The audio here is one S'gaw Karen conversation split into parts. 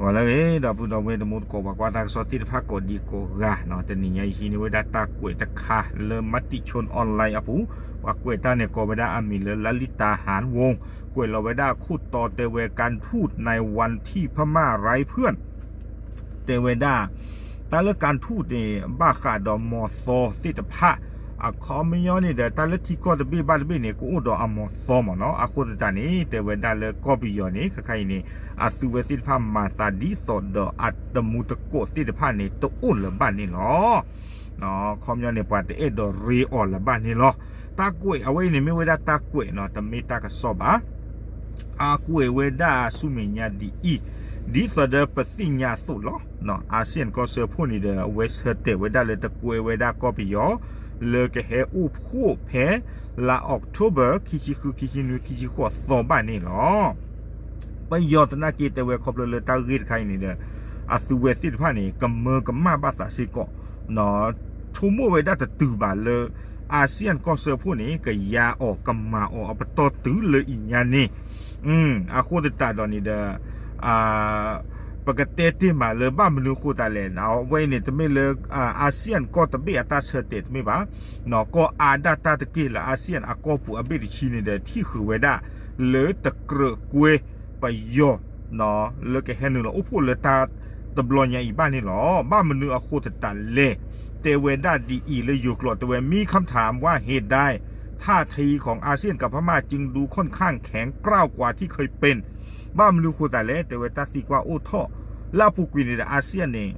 ပှၤလၢအဂ့ၤ ဒီပုၢ်ဒီဝဲၢ်တံၤသကိး ပှၤကွၢ်တၢ်ကစီၣ်သ့ၣ်တဖၣ်ကိးဒံကိးဂၤနီၤ, တနံၤညါအံၤဟံးန့ၢ်ဝဲဒၣ်တၢ်ကွဲးတခါလၢ Matichon Online အပူၤ, ပှၤကွဲးတၢ်န့ၣ်ကိးဝဲဒၣ်အမံၤလၢ Lalita Han Wong, ကွဲးလီၤဝဲဒၣ်ခိၣ်တီတဲဝဲ การทูตในวันที่พม่าไร้เพื่อน တဲဝဲဒၣ် တၢ်လၢ การทูต န့ၣ် ဘၣ်ဃးဒီးမီၤသီသ့ၣ်တဖၣ်, အခီပညီန့ၣ်ဒီး တၢ်လၢထံကီၢ်တဘ့ၣ်ဘၣ်တဘ့ၣ်န့ၣ် ကအိၣ်ဒီးအမီၤသီမ့ၢ်နီၤ. အဃိသတးန့ၣ် တဲဝဲဒၣ်လၢကီၢ်ပယီၤန့ၣ် ခဲခါအံၤန့ၣ် အသုဝဲသ့ၣ်တဖၣ်မၤသးဒ်သိးဒီးအတမူတကိးသ့ၣ်တဖၣ်န့ၣ် တအိၣ်လၢၤဘၣ်န့ၣ်လီၤ. အခီပညီန့ၣ် ပှၤတအဲၣ်ဒိးရ့အီၤလၢၤဘၣ်န့ၣ်လီၤ. တၢ်ကွဲးအဝဲအံၤန့ၣ် မ့ၢ်ဝဲဒၣ်တၢ်ကွဲးနီၤ, တမ့ၢ်တၢ်ကစီၣ်ဘၣ်. အကွဲးဝဲဒၣ်ဆူမဲာ်ညါဒ်အံၤ, ဒ်သိးဒီးပသ့ၣ်ညါအသိးလီၤ. အၤစံယၣ်ကီၢ်စၢဖှိၣ်န့ၣ်ဒီး အဝဲဆၢတဲာ်ဝဲဒၣ်လၢတကွဲးဝဲဒၣ်ကီၢ်ပယီၤ လၢကဟဲအိၣ်ဖှိၣ်ဖဲ လါ October ခံဆံဃု ခံဆံနွံ ခံဆံဃိးသီဘၣ်န့ၣ်လီၤ. ပယီၤသနာ်က့တဲဝဲခီဖျိလၢတၢ်ဂ့ၢ်တခါအံၤန့ၣ်ဒီး အသုဝဲသ့ၣ်တဖၣ်န့ၣ် ကမၢကမၣ်ဘၣ်သးစ့ၢ်ကီး ဆိကမိၣ်ဝဲဒၣ်တတုၤဘၣ်လၢ အၤစံယၣ်ကီၢ်စၢဖှိၣ်န့ၣ် ကယါအီၤကမၤအီၤအပတီၢ်တုၤလၢအံၤညါန့ၣ်, အဃိသတးဒီးန့ၣ်ဒီး ပကတဲတ့ၢ်မးလၢဘၣ်မနုၤအဃိသတးလဲၣ်, အဝဲအံၤန့ၣ် တမ့ၢ်လၢ အၤစံယၣ်ကီၢ်တဘ့ၣ်အတၢ်ဆၢတဲာ်တမ့ၢ်ဘၣ်, ကီၢ်အါဒၣ်တၢ်တက့ၢ်လၢအၤစံယၣ်အကီၢ်ပူၤအဘ့ၣ်တဆံန့ၣ်ဒီး ထံၣ်ဃုာ်ဝဲဒၣ် လၢတကြၢးကွဲပယီၤ လၢကဟဲနုာ်လီၤအိၣ်ဖှိၣ်လၢတၢ်တဘျီညါအံၤဘၣ်န့ၣ်လီၤ. ဘၣ်မနုၤအဃိသတးလဲၣ်, တဲဝဲဒၣ်ဒ်အံၤလၢယိၤကျိာ်တဲဝဲ มีคำถามว่าเหตุใด ท่าทีของอาเซียนกับพม่าจึงดูค่อนข้างแข็งกร้าวกว่าที่เคยเป็น ဘၣ်မနုၤအဃိသတးလဲၣ်, တဲဝဲတၢ်သံကွၢ်အိၣ်ထီၣ် လၢအပူၤကွံာ်န့ၣ်ဒီး အၤစံယၣ်န့ၣ်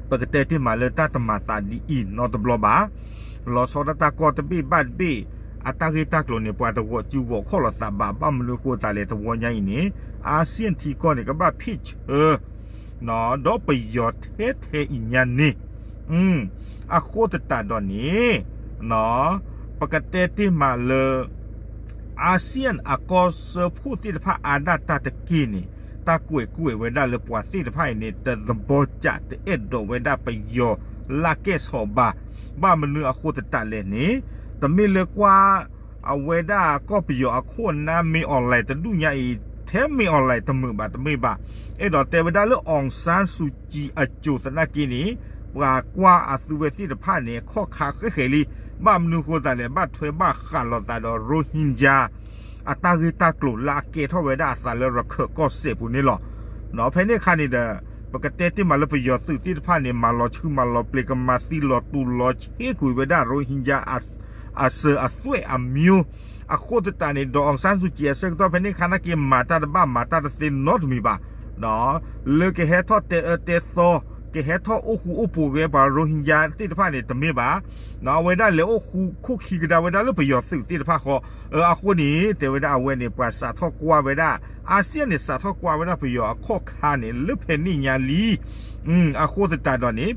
ပကတဲတ့ၢ်မးလၢတၢ်တမၤသးဒ်အံၤနီတဘျီဘၣ်. လီၤဆီဒၣ်တၢ်ကီၢ်တဘ့ၣ်ဘၣ်တဘ့ၣ် အတၢ်ဂ့ၢ်တၢ်ကျိၤန့ၣ် ပှၤတဂီၤစုဂီၤခီၣ်လိာ်သးဘၣ်. ဘၣ်မနုၤအဃိသတးလဲၣ် တဝီညါအံၤန့ၣ် အၤစံယၣ်ထံကီၢ်န့ၣ် ကဘၣ်ဖ့ၣ်ဆၢ ဒီးပယီၤထဲထဲအံၤညါန့ၣ်, အဃိသတးဒီးန့ၣ် ပကတဲတ့ၢ်မးလၢ အၤစံယၣ်အကီၢ်စၢဖှိၣ်သ့ၣ်တဖၣ်အါဒၣ်တၢ်တက့ၢ်န့ၣ် တၢ်ကွဲးကွဲးဝဲဒၣ်လၢပှၤသ့ၣ်တဖၣ်အံၤန့ၣ် တသဘီကး တအဲၣ်ဒိးဝဲဒၣ်ပယီၤလၢကဲၣ်ဆိးဘၣ်. ဘၣ်မနုၤအဃိသတးလဲၣ်န့ၣ် တမ့ၢ်လၢကွၢ် အဝဲဒၣ်ကီၢ်ပယီၤအခိၣ်အနၢ် မ့ၢ် online တဒူၣ်ညါအံၤ ထဲမ့ၢ် online တမုာ်ဘၣ်တမ့ၢ်ဘၣ်. အဲၣ်ဒိးတဲဝဲဒၣ်လၢ အောင်ဆန်းစုကြည် အစိၤသနာ်က့န့ၣ် ပှၤကွၢ်အသုဝဲသ့ၣ်တဖၣ်န့ၣ် ခီၣ်ခါဃဲဃဲလံ. ဘၣ်မနုၤအဃိသတးလဲၣ် ဘၣ်ထွဲဘၣ်ဃးလိာ်သးဒီး Rohingya အတၢ်ဂ့ၢ်တၢ်ကျိၤလၢအကဲထီၣ်ဝဲဒၣ်အသးလၢရခၢၣ်ကီၢ်စဲၣ်ပူၤန့ၣ်လီၤ. ဖဲန့ၣ်အခါန့ၣ်ဒီး ပကတဲတ့ၢ်မးလၢပယီၤသုးသ့ၣ်တဖၣ်န့ၣ် မၤလီၤဆှုမၤလီၤပျ့ၤ ကမၤသံလီၤတူာ်လီၤဆ့ကွံာ်ဝဲဒၣ် Rohingya အစၢၤအသွဲၣ်အမျိုး အဃိသတးန့ၣ် ဒီး အောင်ဆန်းစုကြည် အဆၢကတီၢ်ဖဲန့ၣ်အခါနာ်က့ မၤတၢ်တဘၣ်မၤတၢ်တသ့နီတမံၤဘၣ်. လၢကဟဲထီၣ်တဲအၢတဲသီ ကဟဲထီၣ်အိၣ်ဃူအိၣ်ဖိးဂ့ၤပှၤ Rohingya သ့ၣ်တဖၣ်န့ၣ် တမ့ၢ်ဘၣ်. အဝဲဒၣ်လဲၤအိၣ်ဃူခိၣ်ခံကဒါဝဲဒၣ်လၢပယီၤသုးသ့ၣ်တဖၣ်ဃီ အဃိန့ၣ် တဲဝဲဒၣ်အဝဲန့ၣ် ပှၤစးထီၣ်ကွၢ်ဝဲဒၣ် အၤစံယၣ်န့ၣ် စးထီၣ်ကွၢ်ဝဲဒၣ်ပယီၤအခီၣ်ခါန့ၣ် လၢဖဲန့ၣ်ညါလံ. အဃိသတးဒီးန့ၣ်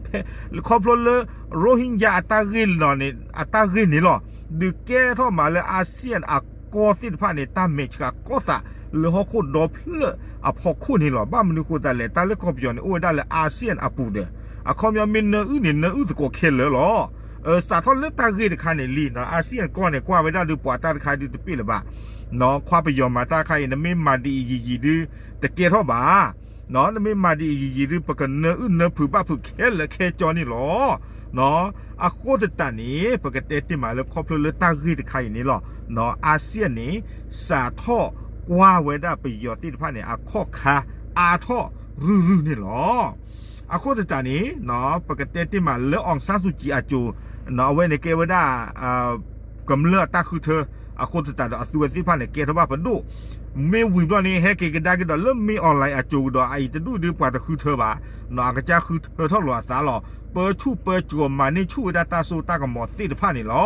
ခီဖျိလၢ Rohingya အတၢ်ဂ့ၢ်လီၤန့ၣ် အတၢ်ဂ့ၢ်န့ၣ်လီၤ. ဒုးကဲထီၣ်မးလၢ အၤစံယၣ်အကီၢ်သ့ၣ်တဖၣ်န့ၣ် တၢ်မဲာ်ဆှးကီသးလၢဟီၣ်ခိၣ်ဒီဖျၢၣ်အဖီခိၣ်န့ၣ်လီၤ. ဘၣ်မနုၤအဃိသတးလဲၣ် တၢ်လၢကီၢ်ပယီၤန့ၣ် အိၣ်ဝဲဒၣ်လၢ အၤစံယၣ်အပူၤဒီး အခီပညီမ့ၢ်နၢအုၣ်န့ၣ် နၢအုၣ်သကိးခဲလၢာ်လီၤ. စးထီၣ်လၢတၢ်ဂ့ၢ်တခါန့ၣ်လံ အၤစံယၣ်ကီၢ်န့ၣ် ကွၢ်ဝဲဒၣ်ဒုးပှၤတၢ်တခါဒုးတပ့ၢ်လၢၤဘၣ်. ခွါပယီၤမၤတၢ်တခါအံၤ နမ့ၢ်မၤဒ်အံၤယံာ်ယံာ်ဒုး တကဲထီၣ်ဘၣ်. နမ့ၢ်မၤဒ်အံၤယံာ်ယံာ်ဒုး ပကနၢအုၣ်နၢဖုးဘၣ်ဖုးခဲလၢာ်ခဲကၠီန့ၣ်လီၤ. အဃိသတးန့ၣ် ပကတဲတ့ၢ်မးလၢခီဖျိလၢတၢ်ဂ့ၢ်တခါအံၤန့ၣ်လီၤ. အၤစံယၣ်န့ၣ် စးထီၣ်ကွၢ်ဝဲဒၣ်ပယီၤသ့ၣ်တဖၣ်န့ၣ် အခီၣ်ခါအါထီၣ်ရုၢ်ရုၢ်န့ၣ်လီၤ. အဃိသတးန့ၣ် ပကတဲတ့ၢ်မးလၢ အောင်ဆန်းစုကြည် အစိၤ အဝဲန့ၣ်ကဲဝဲဒၣ် ကမျၢၢ်အတၢ်ဃုထၢ အဃိသတးဒီးအသုဝဲသ့ၣ်တဖၣ်န့ၣ် ကဲထီၣ်ဘၣ်ပဒိၣ် မ့ၢ်ဝံၤဘျီန့ၣ် ဟဲက့ၤကဒါက့ၤဒီးလၢမ့ၢ် online အစိၤကဒီး အအံၤတဒူၣ်ဒုးပှၤတဃုထၢဘၣ်. အကစၢ်ဃုထၢထီၣ်လိာ်အသးလီၤ. ပၢဆူၣ်ပၢစိးမၤန့ၢ်ဆူၣ်ဝဲဒၣ်တၢ်စိတၢ်ကမီၤသ့ၣ်တဖၣ်န့ၣ်လီၤ.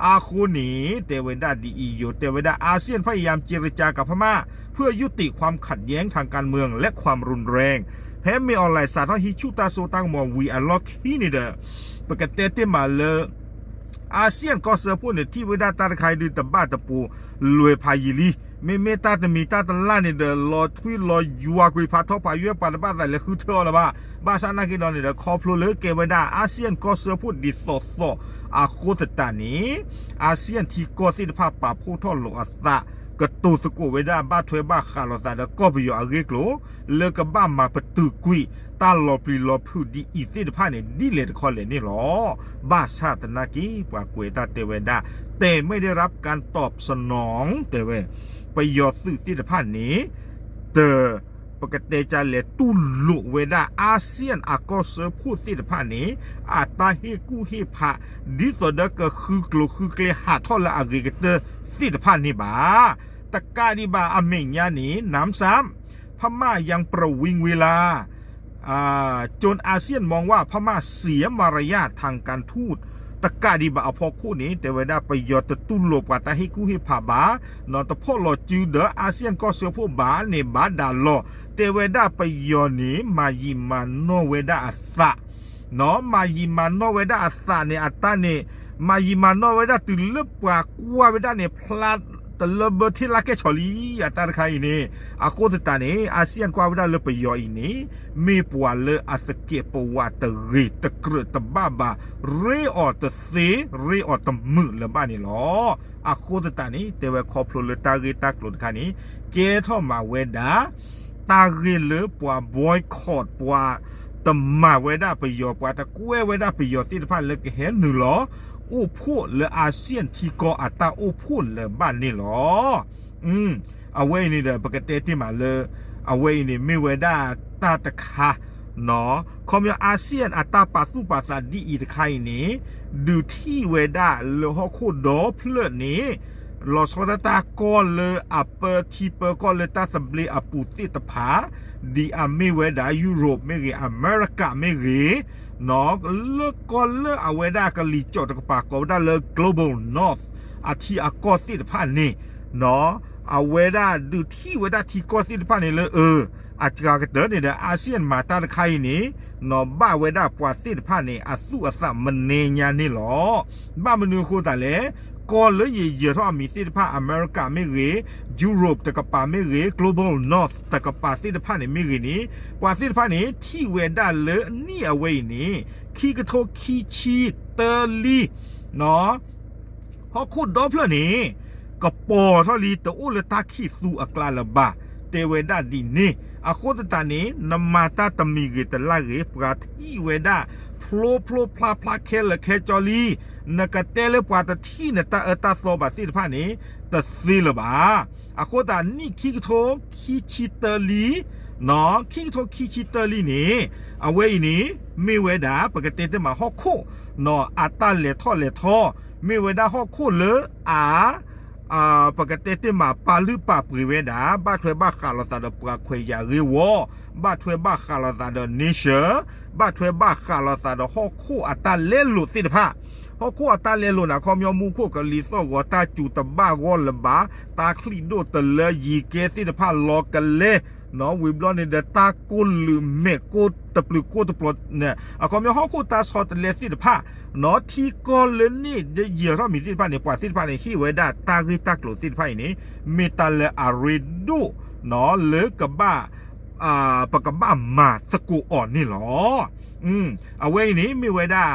အဃိန့ၣ် တဲဝဲဒၣ်ဒ်အံၤယိၤ တဲဝဲဒၣ် อาเซียนพยายามเจรจากั พม่า เพื่อยุติความขัดแย้งทางการเมืองและความรุนแรง ဖဲမ့ၢ် online စးထီၣ်ဟံးဆူၣ်တၢ်စိတၢ်ကမီၤဝံၤအလီၢ်ခံန့ၣ်ဒီး ပကတဲတ့ၢ်မးလၢ အၤစံယၣ်ကီၢ်စၢဖှိၣ်န့ၣ် ထံၣ်ဝဲဒၣ်တၢ်တခါအံၤဒုး တဘၣ်တပိၤလွဲၤဖးယံာ်လံ. မ့မ့ၢ်တၢ်တမံၤတၢ်တလၢ်န့ၣ်ဒီး လီၤထွံလီၤယွၤကွံာ်ဖးထီဖးယွဲၢ် ပှၤတဘၣ်သးလဲၤဃုထၢအီၤလၢၤဘၣ်. ဘၣ်ဆၣ်နာ်က့ဒီးန့ၣ်ဒီး ခီဖျိလၢကဲဝဲဒၣ် အၤစံယၣ်ကီၢ်စၢဖှိၣ်ဒ်သိးသိးအဃိသတးန့ၣ် အၤစံယၣ်ထံကီၢ်သ့ၣ်တဖၣ်ပာ်ဖှိၣ်ထီၣ်လိာ်အသး ကတိၤသကိးဝဲဒၣ်ဘၣ်ထွဲဘၣ်ဃးလိာ်သးဒီးကီၢ်ပယီၤအဂ့ၢ်အကျိၤ လၢကဘၣ်မၤပတုာ်ကွံာ်တၢ်လီၤပျံၤလီၤဖုးဒ်အံၤသ့ၣ်တဖၣ်န့ၣ် ဒ်လဲၣ်တခီလဲၣ်န့ၣ်လီၤ. ဘၣ်ဆၣ်သနာ်က့ ပှၤကွဲးတၢ်တဲဝဲဒၣ် แต่ไม่ได้รับการตอบสนอง တဲဝဲ ပယီၤသုးသ့ၣ်တဖၣ်န့ၣ် တ ပကတဲကလဲၤတူၢ်လိာ်ဝဲဒၣ် อาเซียน အကီၢ်စၢဖှိၣ်သ့ၣ်တဖၣ်န့ၣ် အတၢ်ဟ့ၣ်ကူၣ်ဟ့ၣ်ဖး ဒ်သိးဒီးကဃုကျိၤဃုကျဲဟးထီၣ်လၢအဂ့ၤကတၢၢ်သ့ၣ်တဖၣ်န့ၣ်ဘၣ်. တကးဒံးဘၣ်အမဲာ်ညါန့ၣ် หนำซ้ำ พม่ายังประวิงเวลา อ่า จนอาเซียนมองว่าพม่าเสียมารยาททางการทูต တကးဒံးဘၣ်အဖီခိၣ်န့ၣ် တဲဝဲဒၣ်ပယီၤတတူၢ်လိာ်ပှၤတၢ်ဟ့ၣ်ကူၣ်ဟ့ၣ်ဖးဘၣ်, တဖီၣ်လီၤစုဒီး อาเซียน ကီၢ်စၢဖှိၣ်ဘၣ်န့ၣ်ဘၣ်ဒၣ်လီၤ. တဲဝဲဒၣ်ပယီၤန့ၣ် မၤယံာ်မၤနီၢ်ဝဲဒၣ်အသး, မၤယံာ်မၤနီၢ်ဝဲဒၣ်အသးန့ၣ် အတၢ်န့ၣ် မၤယံာ်မၤနီၢ်ဝဲဒၣ်တုၤလၢပှၤကွၢ်ဝဲဒၣ်န့ၣ် ဖျါတလၢဘၢထံလၢကဲၣ်ဆိးလံ အတၢ်တခါအံၤန့ၣ်. အဃိသတးန့ၣ် อาเซียน ကွၢ်ဝဲဒၣ်လၢပယီၤအံၤန့ၣ် မ့ၢ်ပှၤလၢအသကဲးပဝးတဂ့ၤ တကြၢးတဘၣ်ဘၣ် ရ့အီၤတသ့ ရ့အီၤတမုာ်လၢၤဘၣ်န့ၣ်လီၤ. အဃိသတးန့ၣ် တဲဝဲခီဖျိလၢတၢ်ဂ့ၢ်တၢ်ကျိၤတခါန့ၣ် ကဲထီၣ်မးဝဲဒၣ် တၢ်ဂ့ၢ်လၢပှၤ boycott ပှၤတမၤဝဲဒၣ်ပယီၤ ပှၤတကွဲဝဲဒၣ်ပယီၤသ့ၣ်တဖၣ်လၢကဟဲနုာ်လီၤ အိၣ်ဖှိၣ်လၢ อาเซียน ထံကီၢ်အတၢ်အိၣ်ဖှိၣ်လၢၤဘၣ်န့ၣ်လီၤ. အဝဲအံၤန့ၣ်ဒီး ပကတဲတ့ၢ်မးလၢ အဝဲအံၤန့ၣ်မ့ၢ်ဝဲဒၣ်တၢ်တခါ ခီပညီ อาเซียน အတၢ်ပာ်သူၣ်ပာ်သးဒ်အံၤတခါအံၤန့ၣ် ဒုးထံၣ်ဝဲဒၣ်လၢဟီၣ်ခိၣ်ဒီဖျၢၣ်န့ၣ် လီၤဆီဒၣ်တၢ်ကီၢ်လၢအပၢထံပၢကီၢ်လၢတၢ်သဘျ့အပူၤသ့ၣ်တဖၣ် ဒ်အမ့ၢ်ဝဲဒၣ် ယူရိၣ်မ့ၢ်ဂ့ၤ အမဲရကၤမ့ၢ်ဂ့ၤ လၢကီၢ်လၢအဝဲဒၣ်ကလံၤစိးတကပၤကိးဝဲဒၣ်လၢ global north အထံအကီၢ်သ့ၣ်တဖၣ်န့ၣ် အဝဲဒၣ်ဒုးထံၣ်ဝဲဒၣ်ထံကီၢ်သ့ၣ်တဖၣ်န့ၣ်လၢ အစှၤကတၢၢ်န့ၣ်ဒီး อาเซียน မၤတၢ်တခါအံၤန့ၣ် ဘၣ်ဝဲဒၣ်ပှၤသ့ၣ်တဖၣ်န့ၣ် အသူၣ်အသးမနံၤညါန့ၣ်လီၤ. ဘၣ်မနုၤအဃိသတးလဲၣ်, ကီၢ်လၢယယၢၤထီၣ်အမံၤသ့ၣ်တဖၣ် အမဲရကၤမ့ၢ်ဂ့ၤ, ယူရိၣ်တကပၤမ့ၢ်ဂ့ၤ, global north တကပၤသ့ၣ်တဖၣ်န့ၣ်မ့ၢ်ဂ့ၤန့ၣ် ပှၤသ့ၣ်တဖၣ်န့ၣ် ထံၣ်ဝဲဒၣ်လၢနံၣ်အဝဲအံၤန့ၣ် ခံကထိခံဆံတၢလံ ဟီၣ်ခိၣ်ဒီဖျၢၣ်န့ၣ် ကပီၤထီၣ်လံ တအိၣ်လၢတၢ်ခံးသူအကျါလၢၤဘၣ် တဲဝဲဒၣ်ဒ်န့ၣ်. အဃိသတးန့ၣ် နမၤတၢ်တမံၤဂ့ၤတလၢ်ဂ့ၤ ပှၤထံၣ်ဝဲဒၣ် ဖျိဖျိဖျါဖျါခဲလၢာ်ခဲဆ့လံ. နကတဲလၢပှၤတထံၣ်နတၢ်အၢတၢ်သီဘၣ်သ့ၣ်တဖၣ်န့ၣ် တသ့လၢၤဘၣ်. အဃိသတးနံၣ်ခံကထိခံဆံတၢလံ ခံကထိခံဆံတၢလံန့ၣ် အဝဲအံၤန့ၣ် မ့ၢ်ဝဲဒၣ် ပကတဲတ့ၢ်မးဟီၣ်ခိၣ် အတၢ်လဲၤထီၣ်လဲၤထီ မ့ၢ်ဝဲဒၣ်ဟီၣ်ခိၣ်လၢအ ပကတဲတ့ၢ်မး ပာ်လုၢ်ပာ်ပှ့ၤဝဲဒၣ် ဘၣ်ထွဲဘၣ်ဃးလိာ်သးဒီးပှၤခွဲးယာ်ဂ့ၢ်ဝီ, ဘၣ်ထွဲဘၣ်ဃးလိာ်သးဒီး nation, ဘၣ်ထွဲဘၣ်ဃးလိာ်သးဒီးဟီၣ်ခိၣ်အတၢ်လဲလိာ်သ့ၣ်တဖၣ်. ဟီၣ်ခိၣ်အတၢ်လဲလိာ်န့ၣ် အခီပညီမူခိၣ်ကလံၤသီၣ်ဂီၤ တၢ်စူၤတဘၣ်ဂီၢ်လၢၤဘၣ်, တၢ်ချံၣ်ဒိၣ်တလၢယံၤကဲသ့ၣ်တဖၣ်လီၤကလဲ, ဝံၤဘျီန့ၣ်ဒီး တၢ်ကိၢ်လုးမဲာ်ကိၢ်တပျုၤကိၢ်တပျီၤန့ၣ် အခီပညီဟီၣ်ခိၣ်တၢ်ဆီတလဲသ့ၣ်တဖၣ် ထံကီၢ်လၢန့ၣ်ဒ်ယၢၤထီၣ်မံၤသ့ၣ်တဖၣ်န့ၣ် ပှၤသ့ၣ်တဖၣ်န့ၣ် ဟ့ၣ်ဝဲဒၣ်တၢ်ဂ့ၢ်တၢ်ကျိၤသ့ၣ်တဖၣ်အံၤန့ၣ် မ့ၢ်တၢ်လၢအရ့ဒိၣ် လၢကဘၣ် ပကဘၣ်မၤသကိးအီၤန့ၣ်လီၤ. အဝဲအံၤန့ၣ် မ့ၢ်ဝဲဒၣ်